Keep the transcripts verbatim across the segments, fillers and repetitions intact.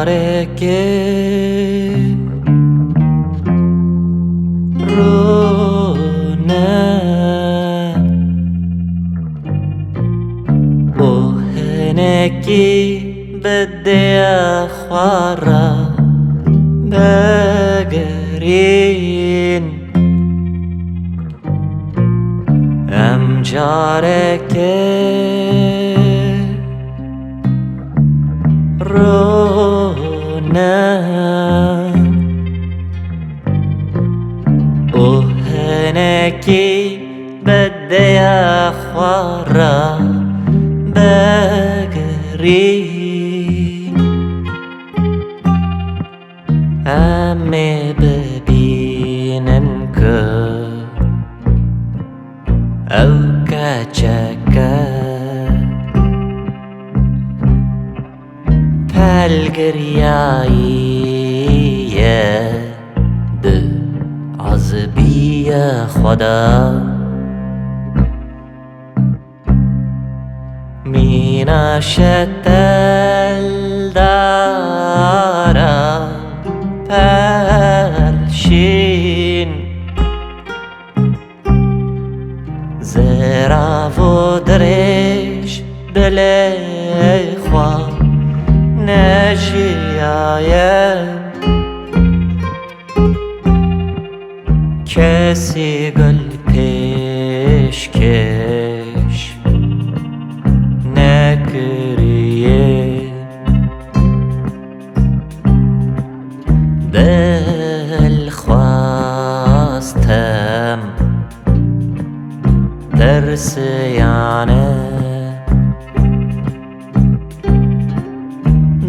Rêkê rûne û hinekî bi dêya xwe re bigirîn. Em careke rûne û hinekî bi dêya xwe re bigirîn. Em ê bibînin ku ew keçeke pelgiriyayî ye di ezibiyê xwe de. Mîna şeteldara pelşîn, zirav û dirêj dilê xwe nejiyaye. Kesî gul pêşkêş nekiriye. Dilxwaz tim tirsiyane.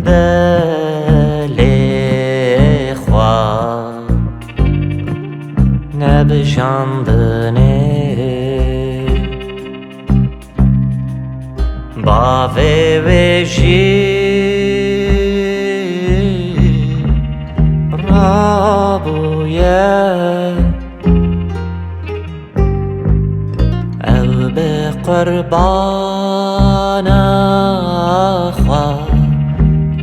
Dilê xwe nebijandinê. Bavê wê jî rabûye. Ew bi qurbana xwe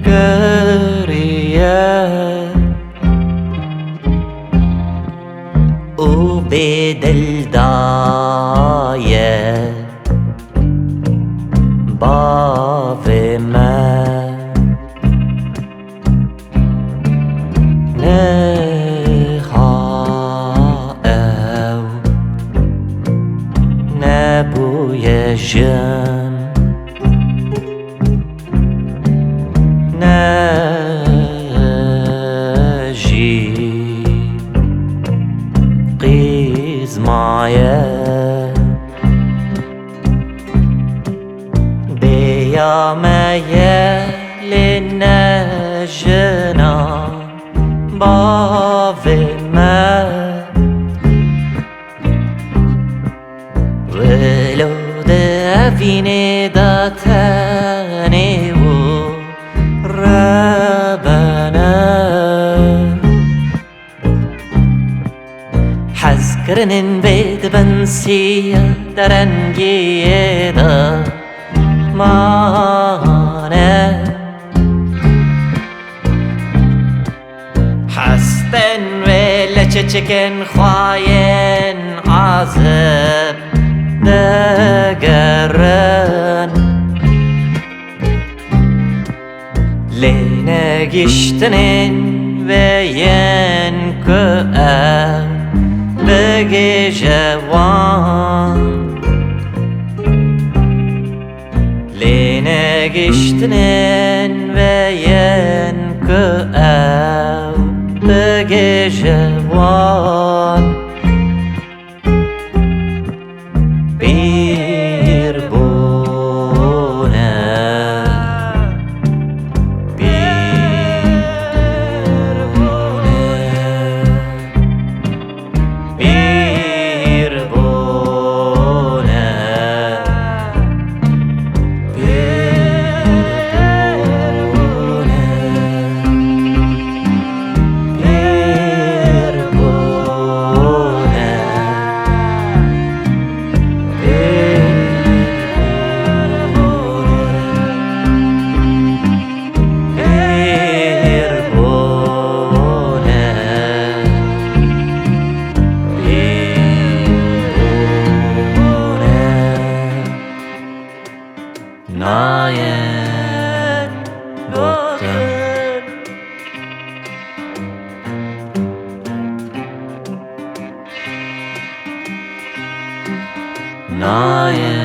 kiriye û bêdil daye bavê me. Niha ew nebûye jin, ne jî qîz maye. Dêya me ye lê ne jina bavê me. Wilo di evînê de tenê û rebene. Hezkirinên vê di bin sî derengiyê de mane. Hestên wê li çiçikên xwe yên azib digerin. Lê negihiştinên wê yên ku ew bigihîje wan. Lê negihiştinên wê yên ku ew bigihîje wan. Pîr bûne, pîr bûne, pîr bûne, pîr bûne, pîr bûne. Nayê